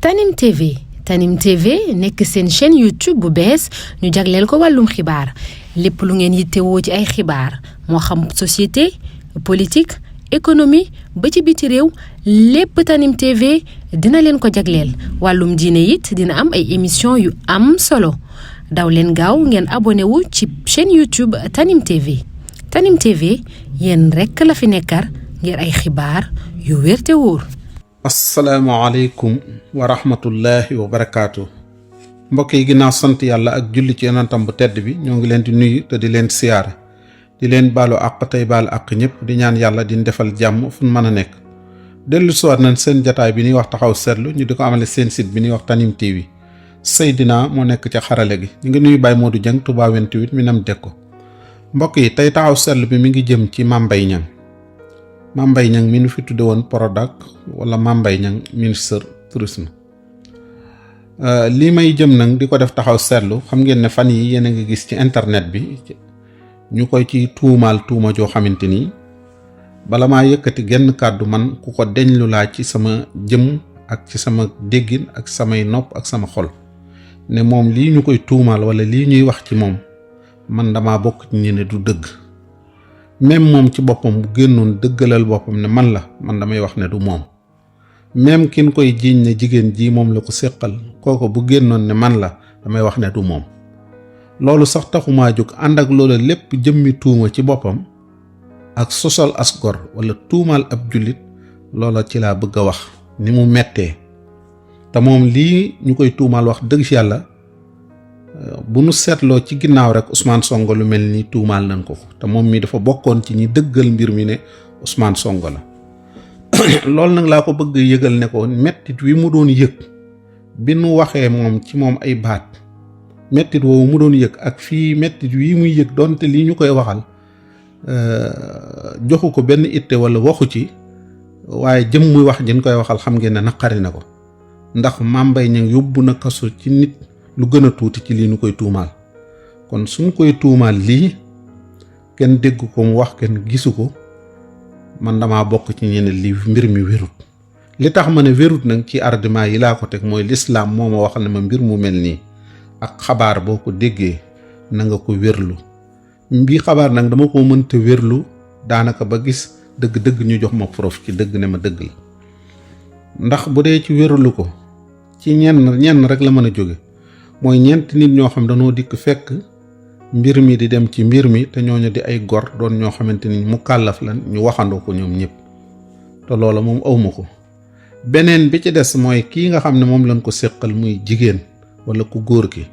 Tanim TV nekk seen chaîne YouTube bu bees ñu jagleel ko wàllum xibaar lépp lu ngeen yittewoo ci ay xibaar moo xam société politique économie ba ci biti réew lépp Tanim TV dina leen ko jagleel wàllum diine it dina am ay émission yu am solo daw leen gaaw ngeen abonné wu ci chaîne YouTube Tanim TV yéen rekk la fi nekkar ngir ay xibaar yu wér te wóor. asalaamaaleykum wa rahmatullahi wa barakaatu. mbokk yi ginnaaw sant yàlla ak julli ci yonentam bu tedd bi ñoo ngi leen di nuyu te di leen siyaare di leen baalu àq tey baalu àq ñëpp di ñaan yàlla di defal jàmm fu mën a nekk. dellu siwaat nañ seen jataay bi ñuy wax taxaw seetlu ñu di ko amale seen site bi ñuy wax Tanim TV Seydina moo nekk ca xarale gi ñu ngi nuyu Baye Modou Dieng Touba 28 mi nam deg ko. mbokk yi tey taxaw seetlu bi mi ngi jëm ci Mame Mbaye Niang. Mame Mbaye Niang mi nu fi tudde woon Prodac wala Mame Mbaye Niang ministre tourisme lii may jëm nag di ko def taxaw seetlu xam ngeen ne fan yi yéen a ngi gis ci internet bi ñu koy ci tuumaal tuuma joo xamante ni bala maa yëkkati genn kàddu man ku ko deñlu laa ci sama jëm ak ci sama déggin ak samay nopp ak sama xol ne moom lii ñu koy tuumaal wala lii ñuy wax ci moom man dama bokk ci ñi ne du dëgg. même moom ci boppam bu génnoon dëggalal boppam ne man damay wax ne du moom même kin koy jiiñ ne jigéen ji moom la ko séqal kooko bu génnoon ne man la damay wax ne du moom loolu sax taxumaa jóg ànd ak loola lépp jëmmi tuuma ci boppam ak sosal asgor wala tuumaal ab jullit loola ci laa bëgg a wax ni mu mettee te moom lii ñu koy tuumaal wax dëgg ci yàlla bu nu seetloo ci ginnaaw rek Ousmane Sonko lu mel ni tuumaal nañ ko te moom mi dafa bokkoon ci ñi dëggal mbir mi ne Ousmane Sonko la loolu nag laa ko bëgg yëgal ne ko mettit wi mu doon yëg bi nu waxee moom ci moom ay baat mettit woowu mu doon yëg ak fii mettit wi muy yëg donte lii ñu koy waxal joxu ko benn itte wala waxu ci waaye jëm muy wax jën koy waxal xam ngeen ne naqari na ko ndax Mame Mbaye Niang yóbbu na kaso ci nit lu gën a tuuti ci lii nu koy tuumaal kon suñ koy tuumaal lii kenn dégg ko mu wax kenn gisu ko man dama bokk ci ñeneen lii mbir mi wérut li tax ma ne wérut nag ci argument yi laa ko teg mooy lislaam moo ma waxal ne ma mbir mu mel nii ak xabaar boo ko déggee na nga ko wérlu mbii xabaar nag dama ko mënta wérlu daanaka ba gis dëgg-dëgg ñu jox ma preuve ci dëgg ne ma dëgg la ndax bu dee ci wérlu ko ci ñenn rek la mën a jóge mooy ñeenti nit ñoo xam dañoo dikk fekk mbir mi di dem ci mbir mi te ñooñu di ay gor doon ñoo xamante ni mu kàllaf lan ñu waxandoo ko ñoom ñëpp te loola moom awma ko beneen bi ci des mooy kii nga xam ne moom lañ ko séqal muy jigéen wala ku góor ki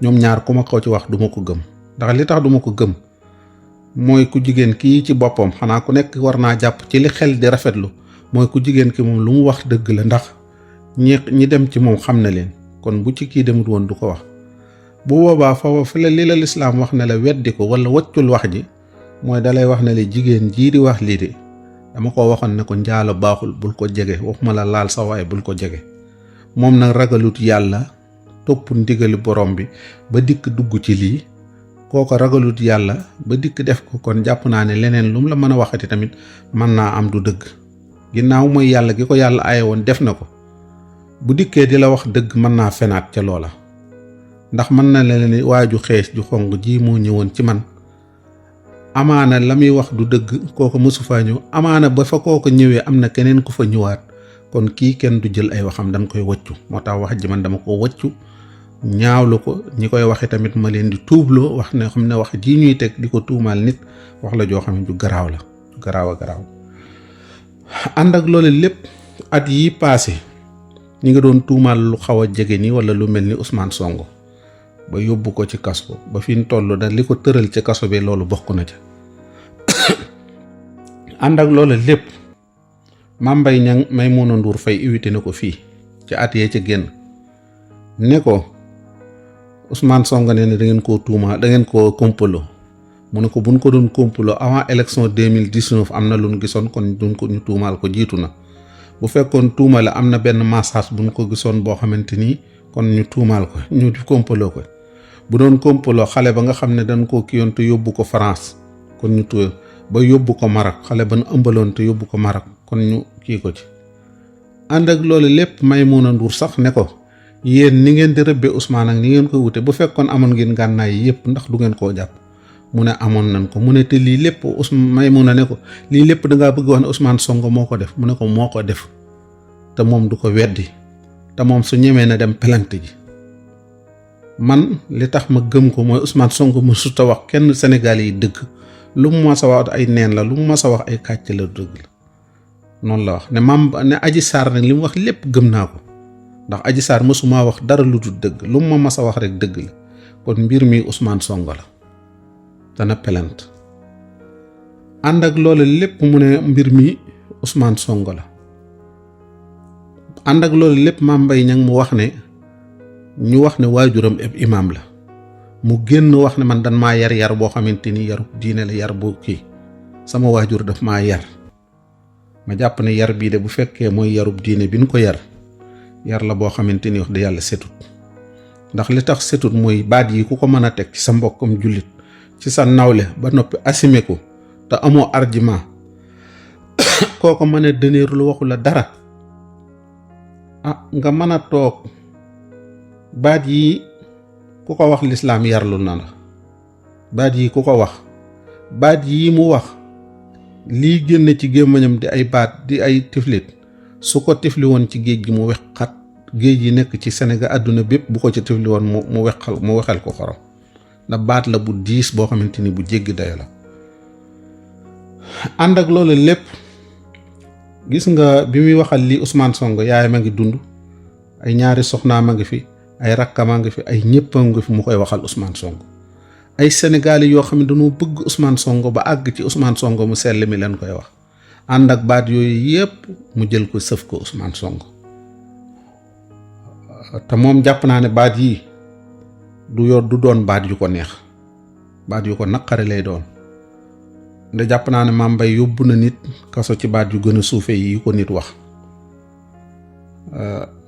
ñoom ñaar ku ma ko ci wax duma ko gëm ndax li tax duma ko gëm mooy ku jigéen kii ci boppam xanaa ku nekk war naa jàpp ci li xel di rafetlu mooy ku jigéen ki moom lu mu wax dëgg la ndax ñi dem ci moom xam na leen kon bu ci kii demut woon du ko wax bu boobaa foofu fi la li la lislaam wax ne la weddi ko wala waccul wax ji mooy dalay wax ne la jigéen jii di wax lii de dama ko waxoon ne ko njaalo baaxul bul ko jege waxuma la laal sa waay bul ko jege moom nag ragalut yàlla topp ndigali borom bi ba dikk dugg ci lii kooko ragalut yàlla ba dikk def ko kon jàpp naa ne leneen lu mu la mën a waxati tamit mën naa am du dëgg ginnaaw mooy yàlla gi ko yàlla aaye woon def na ko bu dikkee di la wax dëgg mën naa fenaat ca loola ndax mën na leen ni waaju xees ju xong ji moo ñëwoon ci man amaana la muy wax du dëgg kooko mësu faa ñëw amaana ba fa kooko ñëwee am na keneen ku fa ñëwaat kon kii kenn du jël ay waxam dañ koy waccu moo tax wax ji man dama ko waccu ñaawlu ko ñi koy waxe tamit ma leen di tuubloo wax ne xam ne wax ji ñuy teg di ko tuumaal nit wax la joo xam ne ju garaaw la ju garaaw a garaaw ànd ak loolu lépp at yi paase ñi nga doon tuumaal lu xaw a jege ni wala lu mel ni Ousmane Sonko ba yóbbu ko ci kaso ba fi ñu toll da li ko tëral ci kaso bi loolu bokk na ca ànd ak loolu lépp Mame Mbaye Niang Maimouna Ndour Faye invité na ko fii ci at yee ca génn ne ko Ousmane Sonko ne da ngeen koo tuumaal da ngeen koo complot mu ne ko buñ ko doon complot avant élection 2019 am na lu ñu gisoon kon duñ ko ñu tuumaal ko jiitu na bu fekkoon tuuma la am na benn massage bu ñu ko gisoon boo xamante ni kon ñu tuumaal ko ñu complot ko bu doon complot xale ba nga xam ne dañ koo kiyoon te yóbbu ko France kon ñu tuumaal. ba yóbbu ko Maroc xale ba nu ëmbaloon te yóbbu ko Maroc kon ñu kii ko ci. ànd ak loolu lépp Maimouna Ndour sax ne ko yéen ni ngeen di rëbbee Ousmane ak ni ngeen koy wute bu fekkoon amoon ngeen gànnaay yi yëpp ndax du ngeen koo jàpp. mu ne amoon nañ ko mu ne te lii lépp Maimouna ne ko lii lépp dangaa bëgg wax ne Ousmane Sonko moo ko def mu ne ko moo ko def te moom du ko weddi te moom su ñemee na dem pelante ji. man li tax ma gëm ko mooy Ousmane Sonko mu suta wax kenn Sénégal yi dëgg lu mu mas a wax ay neen la lu mu mas a wax ay kàcc la dëgg la noonu la wax ne Adji Sarr nag li mu wax lépp gëm naa ko ndax Adji Sarr mësumaa wax dara lu dul dëgg lu mu ma mas a wax rek dëgg la kon mbir mi Ousmane Sonko la dana pelante ànd ak loolu lépp mu ne mbir mi Ousmane Sonko la ànd ak loolu lépp Mame Mbaye Niang mu wax ne ñu wax ne waajuram ab imaam la mu génn wax ne man dan maa yar boo xamante ni yaru diine la yar bu kii sama waajur daf maa yar ma jàpp ne yar bii de bu fekkee mooy yarub diine bi ñu ko yar la boo xamante ni wax de yàlla setut ndax li tax setut mooy baat yi ku ko mën a teg ci sa mbokkam jullit ci sa nawle ba noppi assumé ko te amoo argument kooko mën a dëneeru lu waxu la dara nga mën a toog baat yi ku ko wax lislaam yarlu na la baat yi ku ko wax baat yi mu wax lii génn ci gémmañam di ay baat di ay tiflit su ko tifli woon ci géej gi mu wexxat géej yi nekk ci Sénégal àdduna bépp bu ko ci tifli woon mu wexal ko xorom ndax baat la bu diis boo xamante ni bu jéggi dayo la ànd ak loolu lépp gis nga bi muy waxal li Ousmane Sonko yaayam a ngi dund ay ñaari soxnaam a ngi fi ay rakkam a ngi fi ay ñëpp a ngi fi mu koy waxal Ousmane Sonko ay Sénégalais yoo xam ne dañoo bëgg Ousmane Sonko ba àgg ci Ousmane Sonko mu sell mi leen koy wax ànd ak baat yooyu yëpp mu jël ko sëf ko Ousmane Sonko te moom jàpp naa ne baat yii du doon baat yu ko neex baat yu ko naqare lay doon nda jàpp naa ne Mame Mbaye yóbbu na nit kaso ci baat yu gën a suufe yi ko nit wax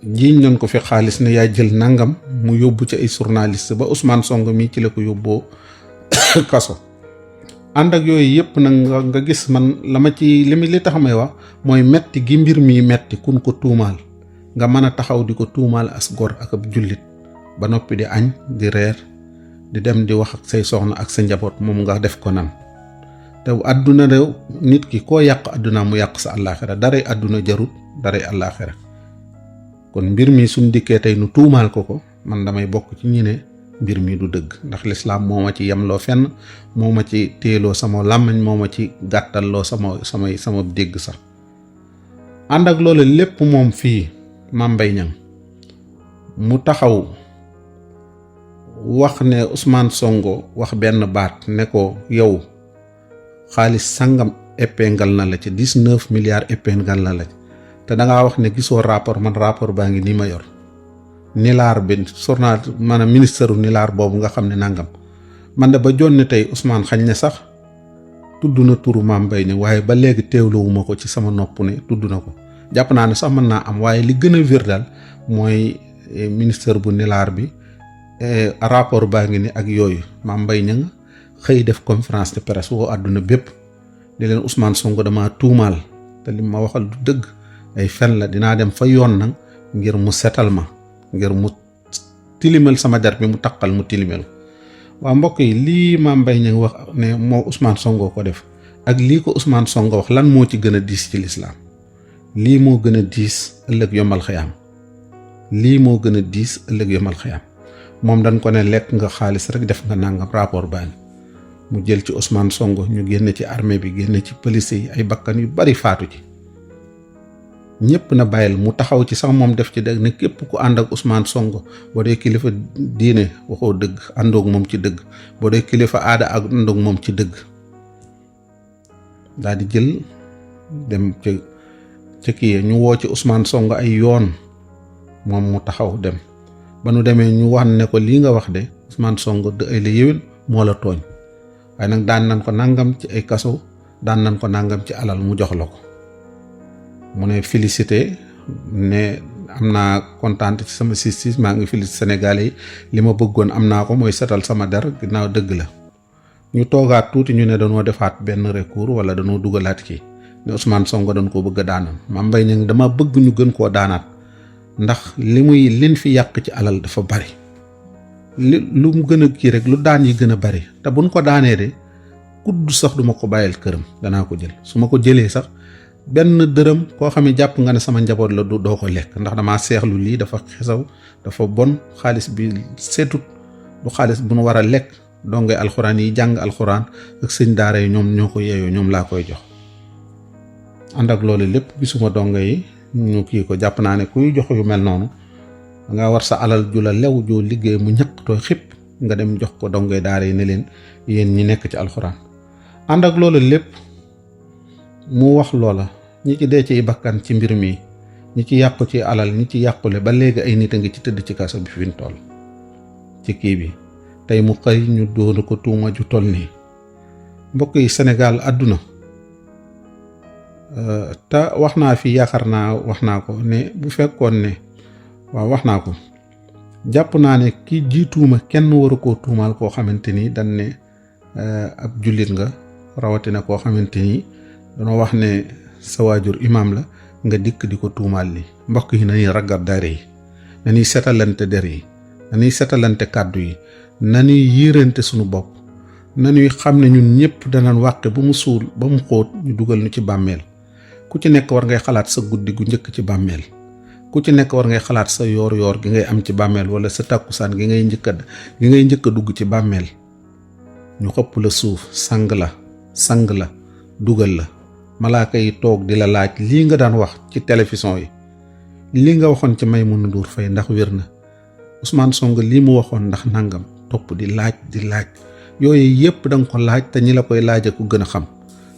jiiñ nañ ko fi xaalis ne yaa jël nangam mu yóbbu ci ay journaliste ba Ousmane Sonko mii ci la ko yóbboo kaso ànd ak yooyu yëpp nag nga gis man li tax may wax mooy metti gi mbir mi metti kun ko tuumaal nga mën a taxaw di ko tuumaal as gor ak ab jullit ba noppi di añ di reer di dem di wax ak say soxna ak sa njaboot moom nga def ko nan te àdduna réew nit ki koo yàq àdduna mu yàq sa àllaaxira daray àdduna jarut daray àllaaxira kon mbir mi suñ dikkee tey nu tuumaal ko man damay bokk ci ñi ne mbir mi du dëgg ndax lislaam moo ma ci yemloo fenn moo ma ci téeloo sama làmmiñ moo ma ci gàttalloo sama dégg sax ànd ak loolu lépp moom fii Mame Mbaye Niang mu taxaw wax ne Ousmane Sonko wax benn baat ne ko yow xaalis sangam épingal na la ci 19 milliards épingal na la ci te dangaa wax ne gisoo rapport man rapport baa ngi nii ma yor nilaar bi journal maanaam ministre nilaar boobu nga xam ne nangam man de ba jonni tey Ousmane xañ ne sax tudd na turu Mame Mbaye Niang waaye ba léegi teewluwuma ko ci sama nopp ne tudd na ko jàpp naa ne sax mën naa am waaye li gën a wér daal mooy ministre bu nilaar bi rapport baa ngi ni ak yooyu Mame Mbaye Niang xëy def conférence de presse woo àdduna bépp di leen Ousmane Sonko dama tuumaal te li ma waxal du dëgg ay fen la dinaa dem fa yoon nag ngir mu setal ma ngir mu tilimal sama der bi mu taqal mu tilimal waa mbokk yi lii Mame Mbaye Niang wax ne moo Ousmane Sonko ko def ak lii ko Ousmane Sonko wax lan moo ci gën a diis ci lislaam lii moo gën a diis ëllëg yomal xiyaam lii moo gën a diis ëllëg yomal xiyaam moom dañ ko ne lekk nga xaalis rek def nga nangam rapport baani mu jël ci Ousmane Sonko ñu génn ci armée bi génn ci police yi ay bakkan yu bari faatu ci ñëpp na bàyyil mu taxaw ci sax moom def ci dëgg ne képp ku ànd ak Ousmane Sonko boo dee kilifa diine waxoo dëgg àndoog moom ci dëgg boo dee kilifa aada ak àndoog moom ci dëgg daal di jël dem ca kii ñu woo ci Ousmane Sonko ay yoon moom mu taxaw dem ba nu demee ñu wax ne ko lii nga wax de Ousmane Sonko de ay la yéwén moo la tooñ waaye nag daan nañ ko nangam ci ay kaso daan nañ ko nangam ci alal mu jox la ko mu ne félicité ne am naa kontaan ci sama justice maa ngi félicité Sénégalais yi li ma bëggoon am naa ko mooy setal sama der ginnaaw dëgg la ñu toogaat tuuti ñu ne dañoo defaat benn recours wala dañoo dugalaat kii ne Ousmane Sonko dañ koo bëgg a daanam Mame Mbaye Niang dama bëgg ñu gën koo daanaat ndax liñ fi yàq ci alal dafa bari lu mu gën a kii rek lu daan yi gën a bari te buñ ko daanee de kudd sax duma ko bàyyil këram danaa ko jël su ma ko jëlee sax benn dërëm koo xam ne jàpp nga ne sama njaboot la doo ko lekk ndax damaa seexlu lii dafa xesaw dafa bon xaalis bi seetut du xaalis bu nu war a lekk dongay alxuraan yi jàng alxuraan ak sëñ daara yi ñoom ñoo ko yeeyoo ñoom laa koy jox ànd ak loolu lépp gisuma donga yi ñu kii ko jàpp naa ne kuy jox yu mel noonu nga war sa alal ju la lew joo liggéey mu ñaq tooy xip nga dem jox ko dongay daara yi ne leen yéen ñi nekk ci alxuraan ànd ak loolu lépp mu wax loola ñi ci dee ci bakkan ci mbir mi ñi ci yàqu ci alal ñi ci yàqule ba léegi ay nit a ngi ci tëdd ci kaso bi fi ñu toll ci kii bi tey mu xëy ñu doon ko tuuma ju toll nii mbokk yi Sénégal àdduna te wax naa fi yaakaar naa wax naa ko ne bu fekkoon ne waaw wax naa ko jàpp naa ne ki jiituuma kenn waru koo tuumaal koo xamante ni dañ ne ab jullit nga rawatina koo xamante ni danoo wax ne sa waajur imaam la nga dikk di ko tuumaal li mbokk yi nañuy ragal der yi nañuy setalante der yi nañuy setalante kàddu yi nañuy yiirante sunu bopp nañuy xam ne ñun ñëpp danañ wàqe ba mu suul ba mu xóot ñu dugal ñu ci bàmmeel ku ci nekk war ngay xalaat sa guddi gu njëkk ci bàmmeel ku ci nekk war ngay xalaat sa yoor gi ngay am ci bàmmeel wala sa takkusaan gi ngay njëkk a dugg ci bàmmeel ñu xëpp la suuf sang la dugal la malaaka yi toog di la laaj lii nga daan wax ci télévision yi lii nga waxoon ci Maimouna Ndour Faye ndax wér na Ousmane Sonko lii mu waxoon ndax nangam topp di laaj yooyu yëpp da nga ko laaj te ñi la koy laaj ko gën a xam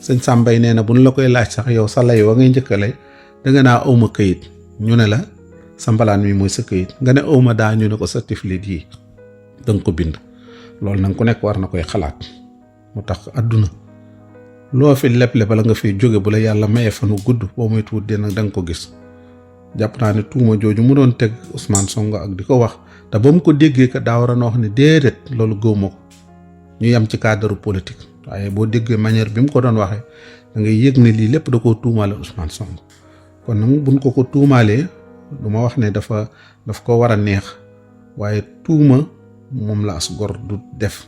sëñ Sambay nee na bu ñu la koy laaj sax yow sa lay wa ngay njëkk a lay danga naa awma këyit ñu ne la sa mbalaan mi mooy sa këyit nga ne awma daa ñu ne ko sa tiflit yi da nga ko bind loolu nag ku nekk war na koy xalaat mu tax àdduna loo fi leble bala nga fiy jóge bu la yàlla mayee fanu gudd boo muy tuut de nag da nga ko gis jàpp naa ne tuuma jooju mu doon teg Ousmane Sonko ak di ko wax te ba mu ko déggee ka daa war a wax ne déedéet loolu gëwma ko ñu yem ci cadre politique waaye boo déggee manière bi mu ko doon waxee da ngay yëg ne lii lépp da koo tuumaale Ousmane Sonko kon nag buñ ko tuumaalee du ma wax ne daf ko war a neex waaye tuuma moom la as gor du def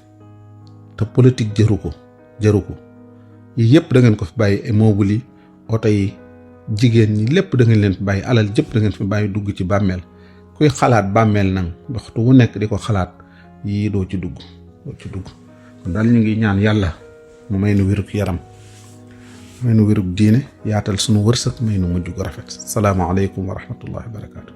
te politique jëru ko yii yëpp da ngeen ko fi bàyyi immeuble yi oto yi jigéen ñi lépp da ngeen leen fi bàyyi alal jëpp da ngeen fi bàyyi dugg ci bàmmeel kuy xalaat bàmmeel nag waxtu wu nekk di ko xalaat yii doo ci dugg kon daal ñu ngi ñaan yàlla mu may nu wérug yaram may nu wérug diine yaatal sunu wërsëg may nu mujj gu rafet salaamaaleykum wa rahmatullahi wa barakaatu.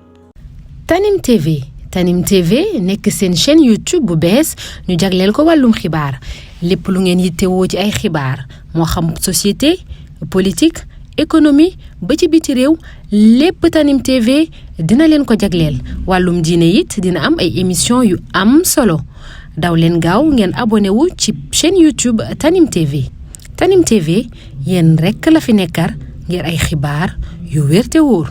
Tanim TV nekk seen chaîne YouTube bu bees ñu jagleel ko wàllum xibaar lépp lu ngeen yittewoo ci ay xibaar moo xam société politique économie ba ci biti réew lépp Tanim TV dina leen ko jagleel wàllum diine it dina am ay émission yu am solo daw leen gaaw ngeen abonné wu ci chaîne YouTube Tanim TV yéen rekk la fi nekkar ngir ay xibaar yu wér te wóor